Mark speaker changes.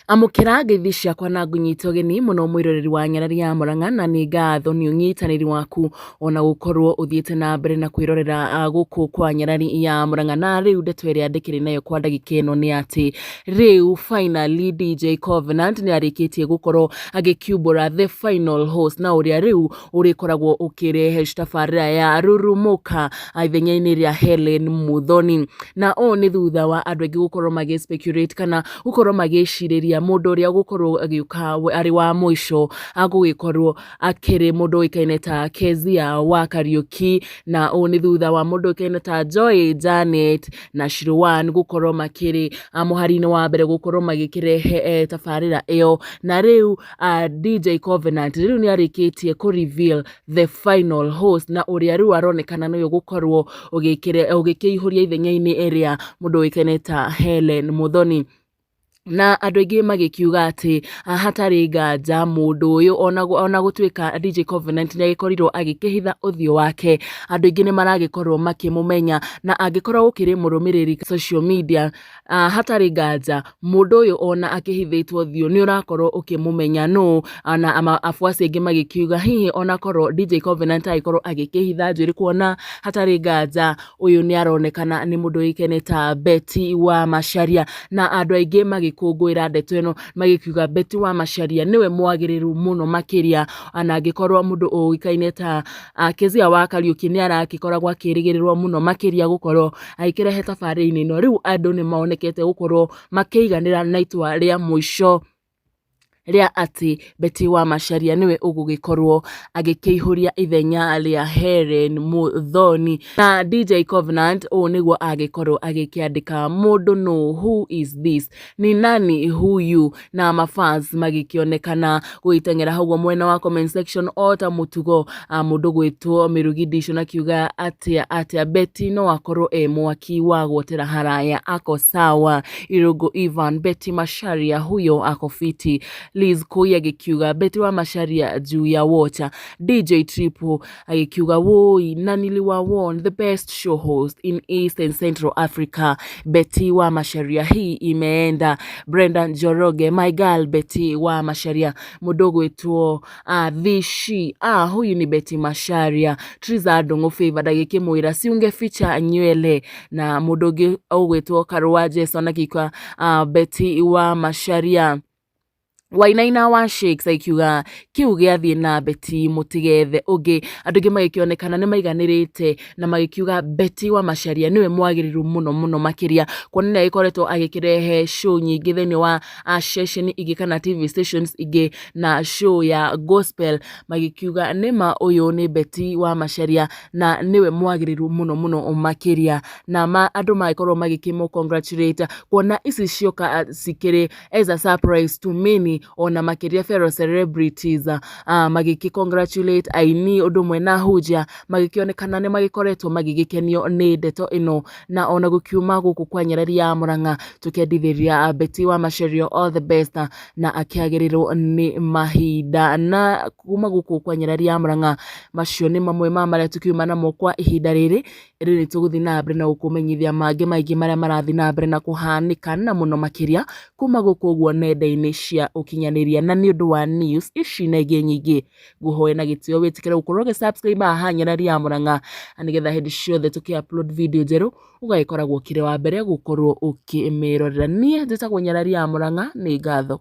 Speaker 1: Amũkĩra ngeithi ciakwa na ngũnyite ũgeni mũno mwĩroreri wa Nyarari ya Mũrang'a na nĩ ngatho nĩ ũnyitanĩri waku ona gũkorwo ũthiĩte na mbere na kwĩrorera gũkũ kwa Nyarari ya Mũrang'a. Na rĩu ndeto ĩrĩa ndĩkĩrĩ nayo kwa ndagĩka ĩno nĩ atĩ rĩu finally DJ Covenant nĩ arĩkĩtie gũkorwo agĩkiumbũra the final host na ũrĩa rĩu ũrĩkoragwo ũkĩrehe tabarĩra ya Rurumũka ithenya-inĩ rĩa Helen Muthoni. Na ũũ nĩ thutha wa andũ aingĩ gũkorwo magĩ speculate kana gũkorwo magĩcirĩria mũndũ ũrĩa ũgũkorwo agĩũka arĩ wa mũico agũgĩkorwo akĩrĩ mũndũ ũĩkaine ta Kezia wa Kariuki, na ũũ nĩ thutha wa mũndũ ũĩkaine ta Joy Janet na Shirwan gũkorwo makĩrĩ mũhari-inĩ wa mbere gũkorwo magĩkĩrehe tabarĩra ĩyo. Na rĩu DJ Covenant rĩu nĩ arĩkĩtie kũ reveal the final host na ũrĩa rĩu aronekana nĩwe ũgũkorwo ũgĩkĩihũria ithenya-inĩ rĩa mũndũ ũĩkaine ta Helen Muthoni. Na andũ aingĩ magĩkiuga atĩ hatarĩ nganja mũndũ ũyũ ona gũtuĩka DJ Covenant nĩ agĩkorirwo agĩkĩhitha ũthiũ wake, andũ aingĩ nĩ maragĩkorwo makĩmũmenya, na angĩkorwo ũkĩrĩ mũrũmĩrĩri social media, hatarĩ nganja mũndũ ũyũ ona akĩhithĩtwo ũthiũ nĩ ũrakorwo ũkĩmũmenya nũ. Na afuasi aingĩ magĩkiuga hihi onakorwo DJ Covenant agĩkorwo agĩkĩhitha njuĩrĩ, kuona hatarĩ nganja ũyũ nĩ aronekana nĩ mũndũ ũĩkaine ta Betty wa Macharia. Na andũ aingĩ magĩkũngũĩra ndeto ĩno magĩkiuga Betty wa Macharia nĩwe mwagĩrĩru mũno makĩria, ona angĩkorwo mũndũ ũĩkaine ta Kezia wa Kariuki nĩ aragĩkoragwo akĩrĩgĩrĩrwo mũno makĩria gũkorwo agĩkĩrehe tabarĩra-inĩ ĩno. Rĩu andũ nĩ monekete gũkorwo makĩiganĩra na itua rĩa mũico rĩa atĩ Betty wa Macharia nĩwe ũgũgĩkorwo agĩkĩihũria ithenya rĩa Helen Muthoni. Na DJ Covenant ũũ nĩguo agĩkorwo agĩkĩandĩka, mũndũ nũ, who is this, ni nani huyu? Na mafans magĩkĩonekana gũgĩteng'era hau mwena wa comment section o ta mũtugo. Mũndũ gwĩtwo Mĩrugi Dishon akiuga atĩa atĩa Betty no akorwo e mwaki wa guotera haraya, ako sawa. Irũngũ Ivan, Betty Macharia huyo ako fiti. Liz Koi agĩkiuga Betty wa Macharia juu ya water. DJ Triple agĩkiuga woi na niliwa won the best show host in East and Central Africa, Betty wa Macharia hii imeenda. Brenda Njoroge, my girl Betty wa Macharia. Mũndũ ũgwĩtwo Dhishi, huyu ni Betty Macharia. Triza Ndung'u Favor ndagĩkĩmwĩra si ungeficha nywele. Na mũndũ ũngĩ ũgwĩtwo Karũa Jason akiuga Betty wa Macharia. Wainaina wa Shakes akiuga kĩu gĩathiĩ na Betty mũtigethe ũngĩ. Andũ aingĩ magĩkĩonekana nĩ maiganĩrĩte na magĩkiuga Betty wa Macharia nĩwe mwagĩrĩru mũno mũno makĩria, kuona nĩ agĩkoretwo agĩkĩrehe show nyingĩ thĩinĩ wa ceceni ingĩ kana TV stations ingĩ na show ya gospel. Magĩkiuga nĩma ũyũ nĩ Betty wa Macharia na nĩwe mwagĩrĩru mũno mũno makĩria. Na andũ magĩkorwo magĩkĩmũ congratulate kuona ici cioka cikĩrĩ as a surprise to many, ona makĩria fellow celebrities, magĩkĩ congratulate aini ũndũ ũmwe na hunjia magĩkĩonekana nĩ magĩkoretwo magĩgĩkenio nĩ ndeto ĩno. Na ona gũkiuma gũkũ kwa Nyarari ya Mũrang'a tũkĩendithĩria Betty wa Macharia all the best na akĩagĩrĩrwo nĩ mahinda. Na kuma gũkũ kwa Nyarari ya Mũrang'a, macio nĩ mamwe ma marĩa tũkiuma namo kwa ihinda rĩrĩ. Rĩrĩ tũgũthiĩ na mbere na gũkũmenyithia mangĩ maingĩ marĩa marathiĩ na mbere na kũhanĩka na mũno makĩria kuma gũkũ ũguo nenda-inĩ cia ũkinyanĩria. Na nĩ ũndũ wa news ici na ingĩ nyingĩ, ngũhoe na gĩtĩo wĩtĩkĩre gũkorwo ũgĩ subscribe haha Nyarari ya Mũrang'a, nĩgetha hĩndĩ ciothe tũkĩ upload video njerũ ũgagĩkoragwo ũkĩrĩ wa mbere gũkorwo ũkĩmĩrorera. Niĩ njĩtagwo Nyarari ya Mũrang'a, nĩ ngatho.